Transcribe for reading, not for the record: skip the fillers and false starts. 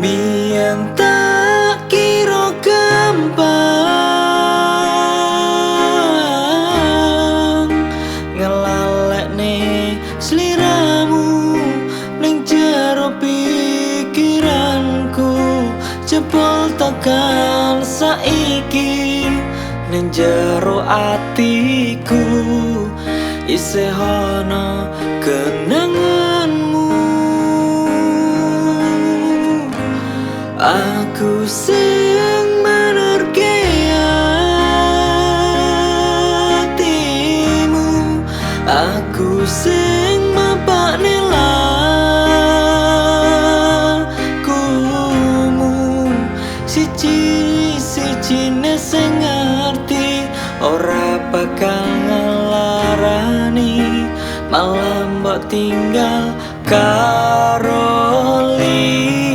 Biyen tak kira gampang ngelalekne sliramu ning jero pikiranku. Jebul tekan saiki ning jero atiku isih ana kenanganmu. Aku sing menerke atimu, aku sing mapakne lakumu. Siji-sijine sing ngerti ora bakal ngelarani, malah mbok tinggal karo